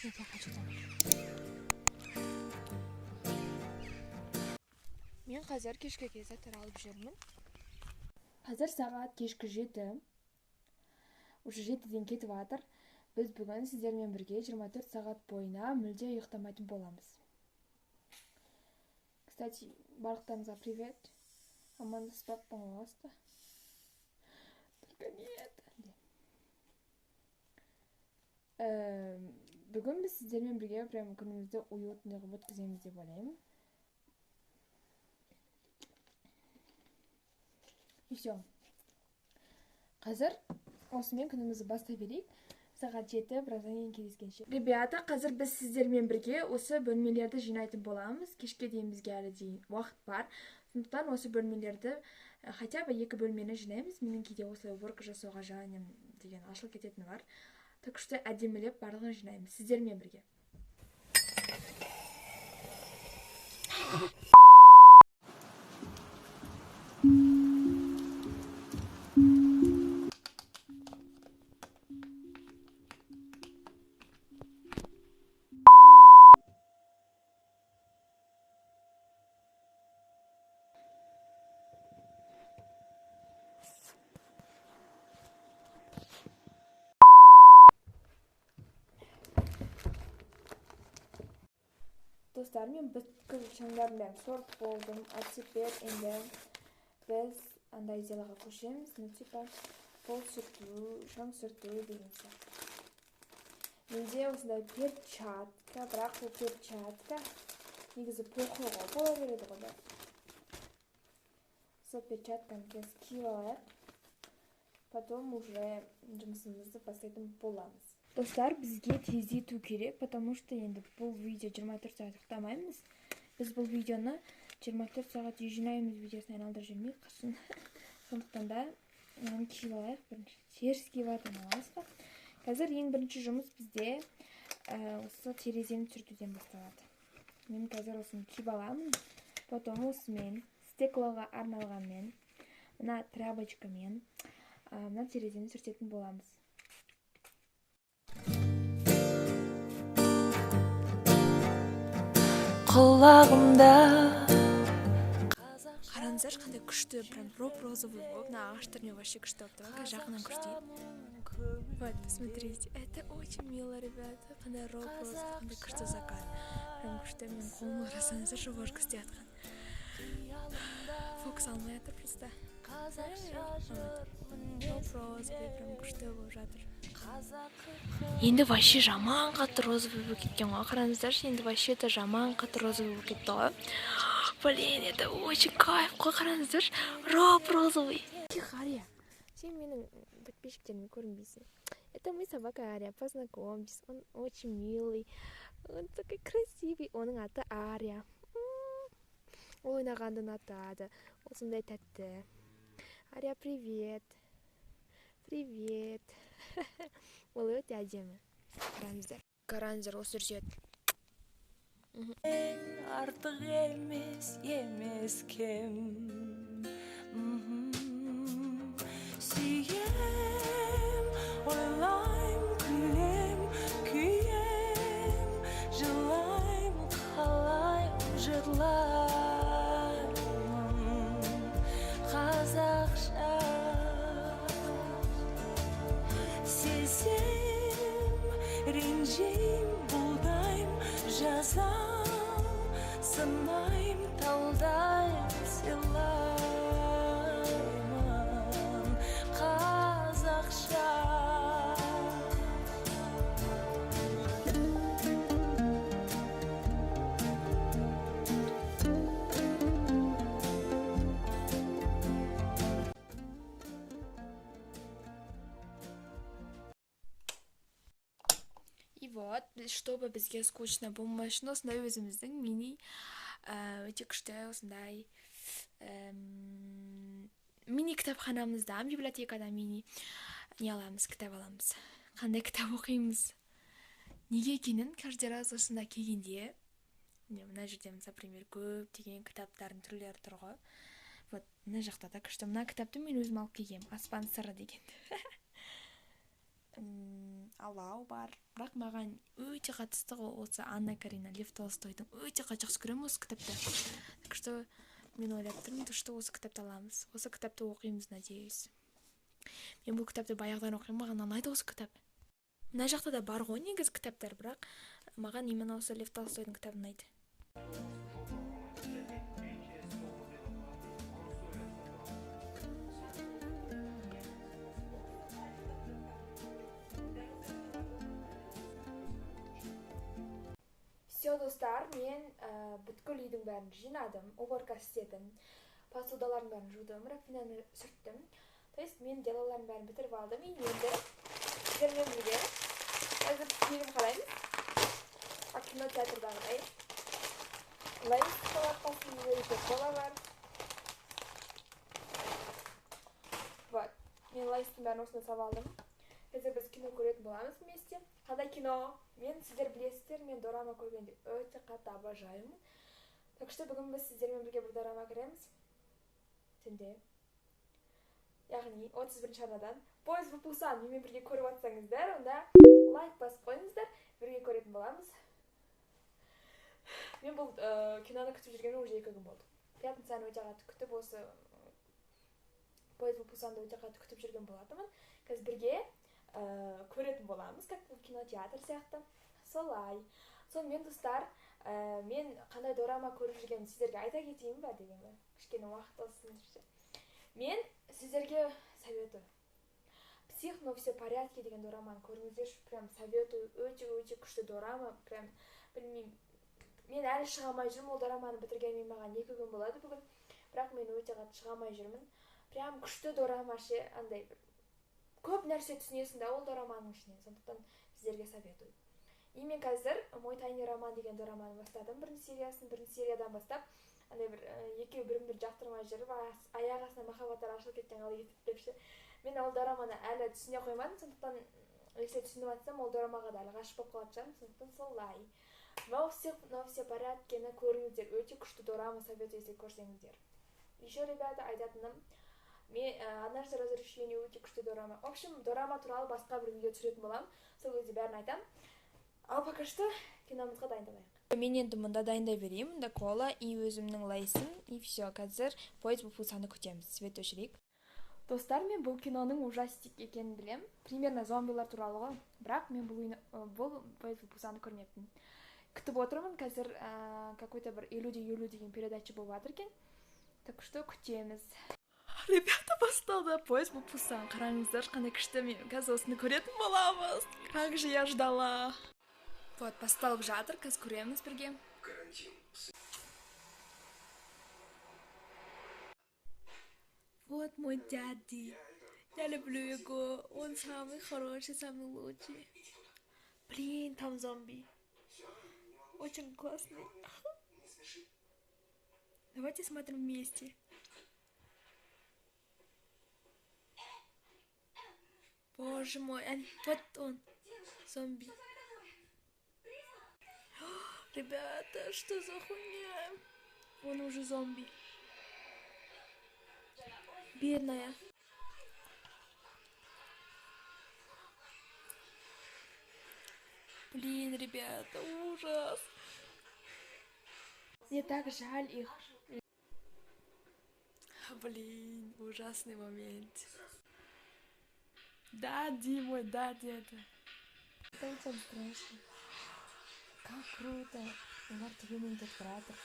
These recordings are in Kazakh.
Нет, я хочу домой. Мен қазір кешкі заттар алып жүрмін. Қазір сағат кешкі 7. Уже 7-ден кетіп жатыр. Біз бүгін сіздермен бірге 24 сағат бойына мүлде ұйықтамайтын боламыз. Кстати, барлықтарыңызға привет. Амандаспаппын ғой аста. Только нет. Бүгін біз сіздермен бірге прям күнімізді уютный қылып өткіземіз деп ойлаймын. И все. Қазір осымен күнімізді бастай берейік. Сағат 7, біраздан кейін кездескенше. Ребята, қазір біз сіздермен бірге осы бөлмелерді жинайтын боламыз. Кешке дейін бізге әлі дейін уақыт бар. Сондықтан осы бөлмелерді, хотя бы 2 бөлмені жинаймыз. Менің кейде осылай уборка жасауға желанием деген ашылып кететіні бар. Так что әдемілеп барлығын жинаймыз сіздермен бірге. Достар, мен бүткіл шаңдардың бәрін сорып болдым. А теперь енді біз андай делоға көшеміз. Ну, типа, пол сүрту, шаң сүрту деген сияқты. Менде осындай перчатка, бірақ бұл перчатка негізі похуй ғой, бола береді ғой, да? Сол перчатканы қазір киіп алайық. Потом уже жұмысымызды бастайтын боламыз. Достар, бізге тездету керек, потому что енді бұл видео 24 сағат ұйықтамаймыз. Біз бұл видеоны 24 сағат үй жинаймыз видеосын айналдырып жүрмей қашан. Сондықтан да мынаны киіп алайық бірінші. Теріс киіп жатырмын аласыз ба? Қазір ең бірінші жұмыс бізде осы терезені сүртуден басталады. Мен қазір осыны киіп аламын. Потом осымен стеклоға арналғанмен, мына тряпочкамен, мына терезені сүртетін боламыз. Құлағымда Қараңыздаршы, қандай күшті, прям роп-розовый болып, мына ағаштармен вообще күшті болып тұр. Қазір жақыннан көрсетейін. Вот, посмотрите, это очень мило, ребята. Қандай роп-розовый, қандай күшті закат. Прям күшті, менің қолыма қарасаңыздаршы, уборка істеп жатқан. Фокус алмай жатыр просто. Роп-розовый, прям күшті болып жатыр. Енді вообще жаман қатты розовый болып кеткен ғой. Қараңыздаршы, енді вообще это жаман қатты розовый болып кетті ғой. Блин, это очень кайф қой, қараңыздаршы. Роп-розовый. Тихо, Ария. Сен менің подписчиктеріме көрінбейсің. Это мой собака Ария, познакомьтесь. Он очень милый. Он такой красивый. Оның аты Ария. Ол ойнағанды ұнатады. Ол сондай тәтті. Ария, привет. Привет. Ол өте әдемі. Қараңыздар. Қараңыздар, осы жүреді. Артық емес, емес кем. Сүйем, ойлайм, күлем, күйем, жылайм, қалайм, жырлаймын қазақша. Сезем, ренжим, бұлдайм, жазам, сынайм, талдайм, сыйлаймын қазақша. И вот, чтобы бізге скучно болмас үшін осындай өзіміздің мини, өте күшті осындай, мини кітапханамыздан, библиотекадан мини не аламыз, кітап аламыз. Қандай кітап оқимыз? Неге екенін каждый раз осында келгенде, міне мына жерде, например, көптеген кітаптардың түрлері тұр ғой. Вот, мына жақта да күшті. Мына кітапты мен өзім алып келгенмін, Аспан сыры деген. Алау бар. Бірақ маған өте қатты ыстық ол осы «Анна Каренина», Лев Толстойдың. Өте қатты жақсы көремін осы кітапты. Так что мен ойлап тұрмын, то что осы кітапты аламыз, осы кітапты оқимыз, надеюсь. Мен бұл кітапты баяғыдан оқимын, маған ұнайды осы кітап. Мына жақта да бар ғой негізі кітаптар, бірақ маған именно осы Лев Толстойдың кітабы ұнайды. Все, достар, мен бүткіл үйдің бәрін жинадым, уборка істедім, посудалардың бәрін жудым, раковинаны сүрттім. То есть мен делалардың бәрін бітіріп алдым. И енді сіздермен бірге қазір фильм қараймыз. А кинотеатрдағыдай. Лейс болады қасымызда, еще кола бар. Вот. Мен Лейстің бәрін осында салып алдым. Қазір біз кино көретін боламыз вместе. Қандай кино? Мен, сіздер білесіздер, мен дорама көргенде өте қатты обожаймын. Так что бүгін біз сіздермен бірге бір дорама көреміз. Түнде. Яғни 31 арнадан «Поезд в Пусан» менімен бірге көріп жатсаңыздар, онда лайк басып қойыңыздар, бірге көретін боламыз. Мен бұл киноны күтіп жүргеніме уже 2 күн болды. Пятницаны өте қатты күтіп, осы «Поезд в Пусанды» өте қатты күтіп жүрген болатынмын. Қазір бірге көретін боламыз, как бұл кинотеатр сияқты. Солай. Сонымен, достар, мен қандай дорама көріп жүргенімді сіздерге айта кетейін ба дегенді. Кішкене уақыт болсын ше. Мен сіздерге советую. «Псих, но все в порядке» деген дораманы көріңіздерші, прям советую, өте-өте күшті дорама, прям білмеймін. Мен әлі шыға алмай жүрмін, ол дораманы бітіргеніме маған 2 күн болады бүгін. Бірақ мен өте қатты шыға алмай жүрмін. Прям күшті дорама ше, андай бір көп нәрсе түсінесің да ол дораманың ішінен, сондықтан сіздерге советую. И мен қазір «Мой тайный роман» деген дораманы бастадым, бірінші сериясын. Бірінші сериядан бастап андай бір екеуі бірін бірі жақтырмай жүріп, аяқ астынан махаббаттары ашылып кеткен қалай кетіп деп ше. Мен ол дораманы әлі түсіне қоймадым, сондықтан если түсініп жатсам, ол дорамаға да әлі ғашық болып қалатын шығармын. Сондықтан солай. Но все, но все в порядкені көріңіздер, өте күшті дорама, советую, если көрсеңіздер. Еще, ребята, айтатыным, мен «Однажды разрешение» өте күшті дорама. В общем, дорама туралы басқа бір видео түсіретін боламын, сол кезде бәрін айтамын. Ал пока что киномызға дайындалайық. Мен енді мұнда дайындай берейін, мұнда кола и өзімнің Лейсім, и все. Қазір «Поезд в Пусаны» күтеміз. Свет өшірейік. Достар, мен бұл киноның ужастик екенін білем, примерно зомбилар туралы ғой, бірақ мен бұл «Поезд в Пусаны» көрмеппін. Күтіп отырмын қазір, какой-то бір 50 де 50 деген передача болып жатыр екен, так что күтеміз. Ребята, басталды «Поезд в Пусан». Қараңыздаршы, қандай күшті. Мен қазір осыны көретін боламыз. Как же я ждала! Вот, басталып жатыр, қазір көреміз бірге. Карантин. Вот мой дядя. Я люблю его. Он самый хороший, самый лучший. Блин, там зомби. Очень классный. Давайте смотрим вместе. Боже мой, вот он, зомби. Ребята, что за хуйня? Он уже зомби. Бедная. Блин, ребята, ужас. Мне так жаль их. Блин, ужасный момент. Daddy мой, daddy это. Это очень страшно. Как круто. Олар түбемен кетіп бара жатыр.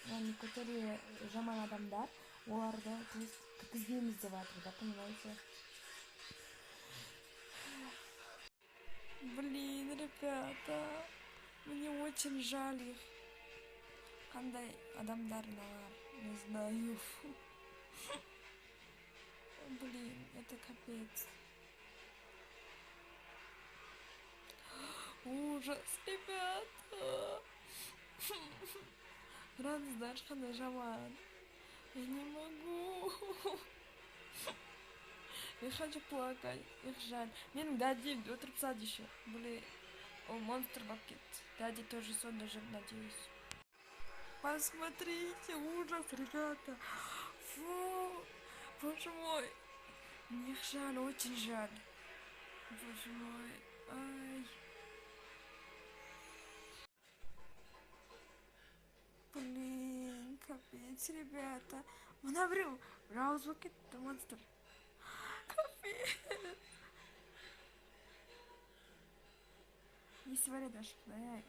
Яғни, которые жаман адамдар, оларды, то есть, кіргізбейміз деп жатыр, да, понимаете? Блин, ребята, мне очень жаль их. Қандай адамдар мыналар, не знаю. Блин, это капец. Ужас, ребята. Қараңыздаршы, қандай жаман. Я не могу. Я хочу плакать. Их жаль. Менің daddy өлтіріп тастады еще. Блин, ол монстр болып кетті. Daddy тоже сонда жүр, надеюсь. Посмотрите, ужас, ребята. Фу, боже мой. Мне их жаль, очень жаль. Боже мой. Ай. Блин, капец, ребята. Мына біреу жауыз болып кетті, монстр. Капец. Несі бар еді ашықтай?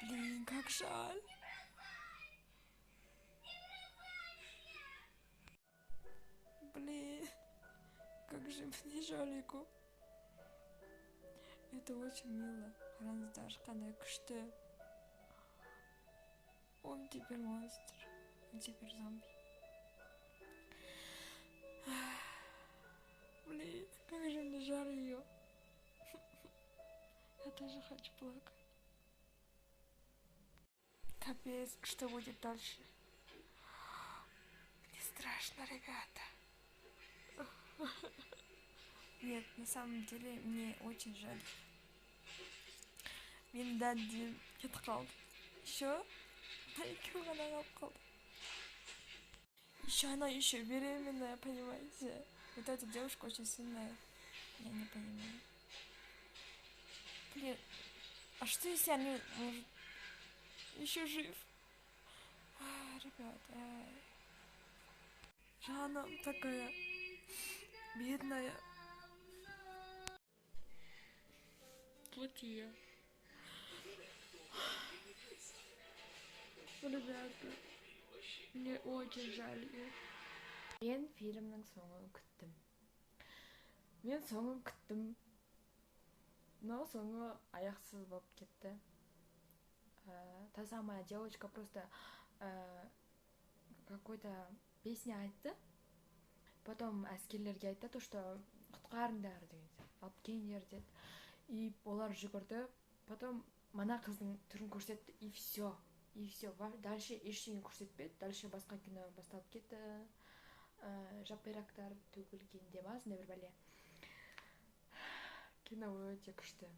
Блин, как жаль. Блин, как же мне жаль его. Это очень мило. Қараңыздаршы, қандай күшті. Он теперь монстр. Он теперь зомби. Блин, как же мне жаль ее. Я тоже хочу плакать. Капец, что будет дальше? Мне страшно, ребята. Нет, на самом деле мне очень жаль. Мен дәдем кетіп қалды. Еще екеуі ғана қалып қалды. Еще она еще беременная, понимаете? Вот эта девушка очень сильная. Я не понимаю. Блин, а что если они, может, еще жив? А, ребята, ай. Жанна такая бедная. Вот ее. Ребята, мне очень жаль ее. Мен фильмнің соңын күттім. Мен соңын күттім. Но соңы аяқсыз болып кетті. Та самая девочка просто какой-то песня айтты. Потом әскерлерге айтты, то, что құтқарыңдар деген сияқты, алып келіңдер деді. И олар жүгірді. Потом мана қыздың түрін көрсетті, и все. И все. Дальше ештеңе көрсетпеді. Дальше басқа кино басталып кетті. Жапырақтар төгілгенде ма, сондай бір бәле. Кино өте күшті,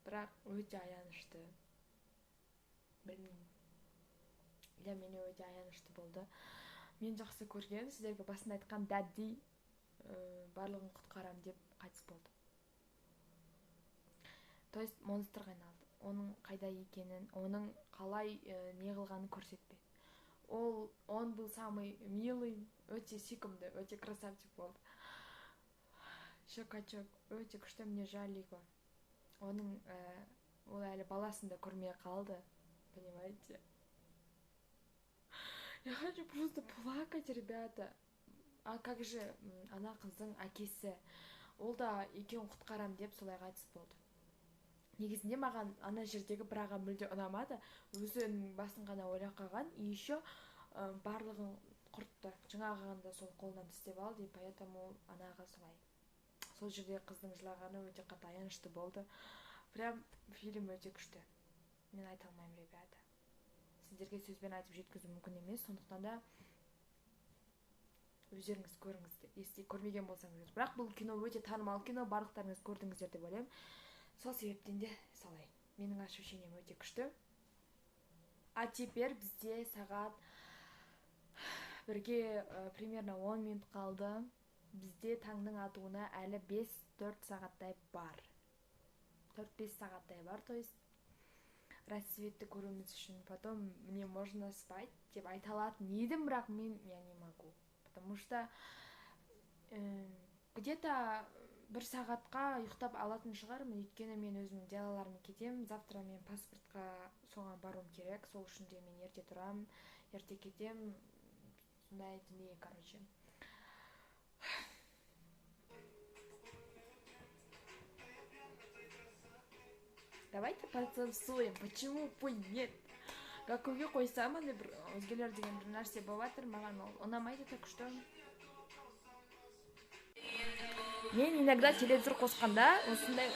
бірақ өте аянышты. Білмеймін. Для меня өте аянышты болды. Мен жақсы көрген, сіздерге басында айтқан дәдди барлығын құтқарам деп қайтыс болды. То есть монстрға айналды. Оның қайда екенін, оның қалай не қылғанын көрсетпеді. Он был самый милый, өте сүйкімді, өте красавчик болды. Щекочок, өте күшті, мне жаль его. Оның, ол әлі баласын да көрмей қалды, понимаете? Я хочу просто плакать, ребята. А как же ана қыздың әкесі? Ол да екеуін құтқарам деп солай қайтыс болды. Негізінде маған ана жердегі бір аға мүлде ұнамады. Өзінің басын ғана ойлап қалған. И еще барлығын құртты. Жаңағы да сол қолынан тістеп алды, и поэтому ана аға солай. Сол жерде қыздың жылағаны өте қатты аянышты болды. Прям фильм өте күшті. Мен айта алмаймын, ребята. Сіздерге сөзбен айтып жеткізу мүмкін емес, сондықтан да өздеріңіз көріңіздер, если көрмеген болсаңыздар. Бірақ бұл кино өте танымал кино, барлықтарыңыз көрдіңіздер деп ойлаймын. Сол себептен де солай. Менің ощущением өте күшті. А теперь бізде сағат 1-ге примерно 10 минут қалды. Бізде таңның атуына әлі 5-4 сағаттай бар. 4-5 сағаттай бар, то есть рассветті көруіміз үшін. Потом мне можно спать деп айта алатын едім, бірақ мен я не могу. Потому что где-то бір сағатқа ұйықтап алатын шығармын, өйткені мен өзімнің делаларыма кетемін. Завтра мен паспортқа соған баруым керек, сол үшін де мен ерте тұрамын, ерте кетемін. Сондай дүние, короче. Давайте потанцуем, почему бы нет? Гакуге қойсам, андай бір өзгелер деген бір нәрсе болып жатыр, маған ол ұнамайды, так что мен иногда телевизор қосқанда осындай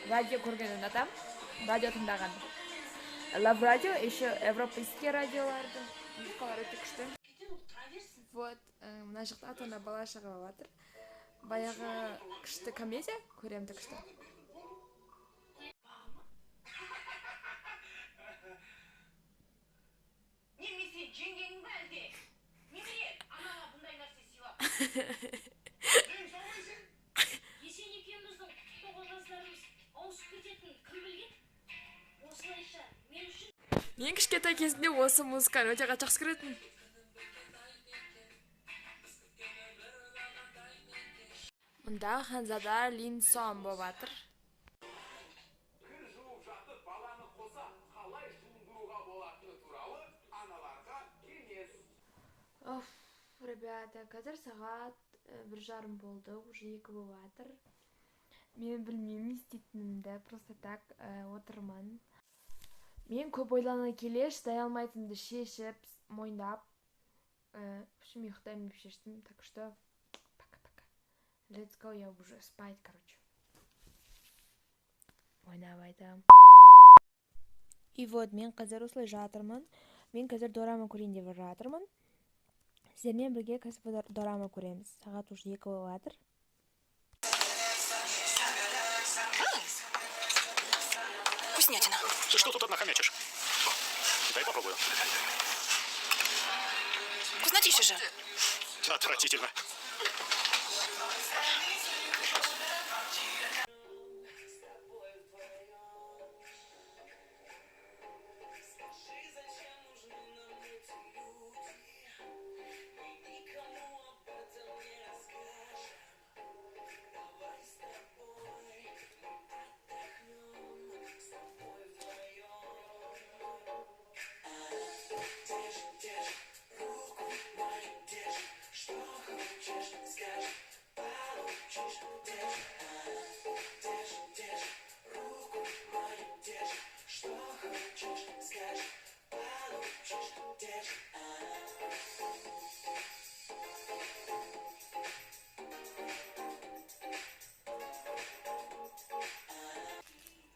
радио көргенді ұнатамын, радио тыңдағанды. Лав радио, еще европейский радиоларды, музыкалар өте күшті. Вот, мына жақта ата ана бала шаға болып жатыр. Баяғы күшті комедия көремін, күшті. Немесе жеңгең бе әлде? Немене анаға бұндай нәрсе сыйлап? Тоққағаздарымыз ауысып кететінін кім білген? Осылайша мен үшін Мен кішкентай кезімде осы музыканы өте қатты жақсы көретінмін. Мұнда Ханзада Линсон болып жатыр. Кір жуып жатып баланы қоса қалай жуындыруға болатыны туралы аналарға кеңес. Оф, ребята, қазір сағат 1:30 болды, уже 2 болып жатыр. Мен білмеймін не істейтінімді, просто так отырмын. Мен көп ойлана келе шыдай алмайтынымды шешіп, мойындап, в общем, ұйықтаймын деп шештім. Так что, пока-пока. Let's go, я уже спать, короче. Ойнап айтамын. И вот, мен қазір осылай жатырмын. Мен қазір дорама көрейін деп жатырмын. Сіздермен бірге қазір дорама көреміз. Сағат уже 2 болып жатыр. Вкуснятина. Ты что тут одна хомячишь? Дай попробую. Вкуснотища же. Отвратительно.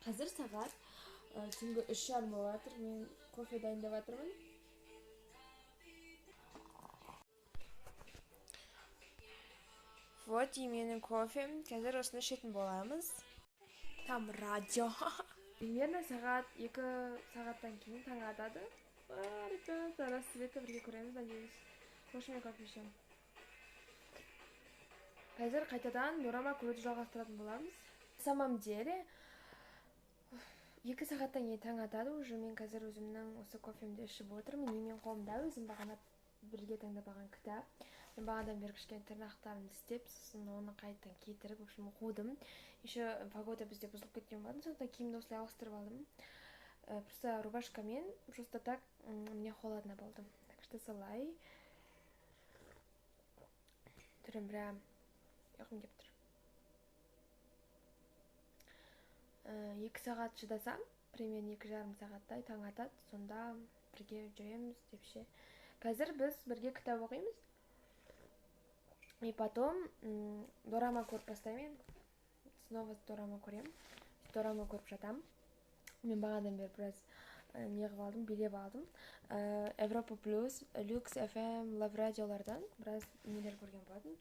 Қазір сағат түнгі 3:30 болып жатыр. Мен кофе дайындап жатырмын. Вот и менің кофем. Қазір осыны ішетін боламыз. Там радио. Примерно сағат 2 сағаттан кейін таң атады. Ребята, рассветті бірге көреміз, надеюсь. Сол үшін мен кофе ішемін. Қазір қайтадан дорама көруді жалғастыратын боламыз. На самом деле, 2 сағаттан кейін таң атады уже. Мен қазір өзімнің осы кофемді ішіп отырмын. И мен қолымда өзім бағана бірге таңдап алған кітап. Мен бағанадан бері кішкене тырнақтарымды істеп, сосын оны қайтадан кетіріп, в общем, қудым. Еще погода бізде бұзылып кеткен болатын, сондықтан киімді осылай ауыстырып алдым. Просто рубашкамен, просто так, мне холодно болды. Так что солай. Түрім прям ұйқым келіп тұр. 2 сағат шыдасам, примерно 2,5 сағаттай таң атады, сонда бірге жүреміз деп ше. Қазір біз бірге кітап оқимыз. И потом дорама көріп бастаймын. Снова дорама көрем. Дорама көріп жатам. Мен бағанадан бері біраз не қылып алдым, билеп алдым. Европа Плюс, Люкс FM, Love радиолардан біраз нелер көрген болатын.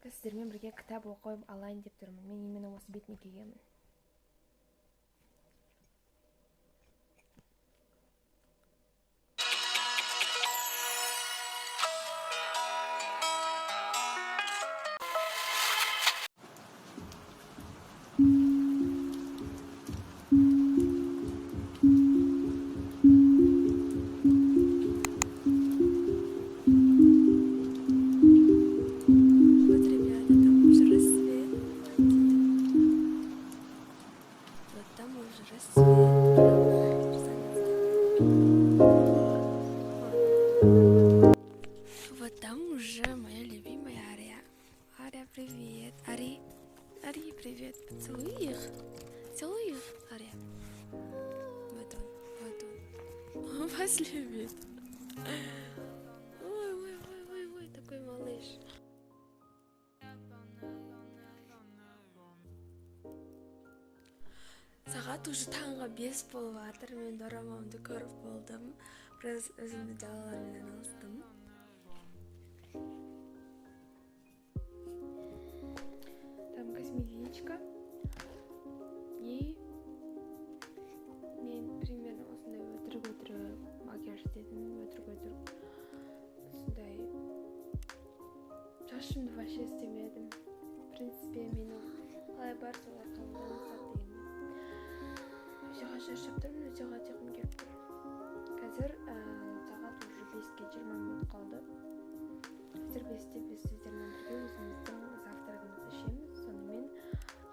Қазір сіздермен бірге кітап оқып алайын деп тұрмын. Мен именно осы бетіне келгенмін. Вот, ребята, там уже рассвет. Вот там уже рассвет. Вот там уже моя любимая Ария. Ария, привет. Ари, Ари, привет. Поцелуй их. Целуй их, Ария. Вот он, вот он. Он вас любит. Ой, ой, ой, ой, ой, такой малыш. Сағат уже таңғы 5 болып жатыр. Мен дорамамды көріп болдым. Біраз өзімді далалармен айналыстым. Там косметичка. И мен примерно осындай өтірік-өтірік макияж істедім, өтірік-өтірік. Осындай шашымды вообще істемедім. В принципе, менің қалай бар солай қалдым. Шаршап тұрмын, өте қатты ұйқым келіп тұр. Қазір сағат уже 5-ке 20 минут қалды. Қазір 5-те біз сіздермен бірге өзіміздің завтрагымызды ішеміз, сонымен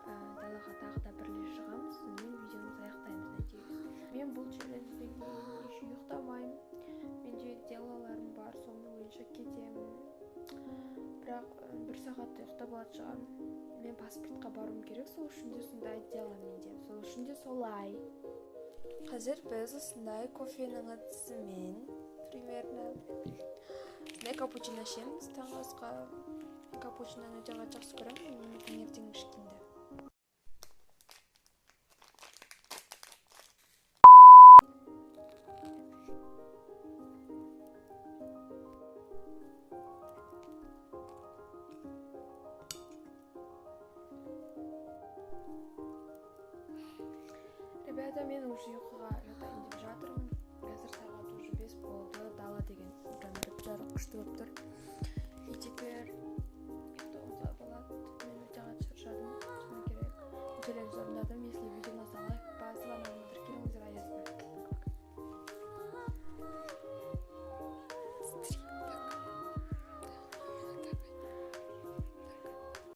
далаға тағы да бірле шығамыз, сонымен видеомызды аяқтаймыз, надеюсь. Мен бұл челленджден кейін еще ұйықтамаймын, менде делаларым бар, соның бойынша кетемін. Бірақ бір сағатта ұйықтап алатын шығармын. Мен паспортқа баруым керек, сол үшін де сондай дело менде, сол үшін де солай. Қазір біз осындай кофенің ыдысымен примерно осындай капучино ішеміз таңғы асқа. Капучиноны өте қатты жақсы көремін мен таңертең ішкенді. Ребята, мен уже ұйқыға жатайын деп жатырмын. Қазір сағат уже 5 болды. Дала деген прям жап жарық, күшті болып тұр. И теперь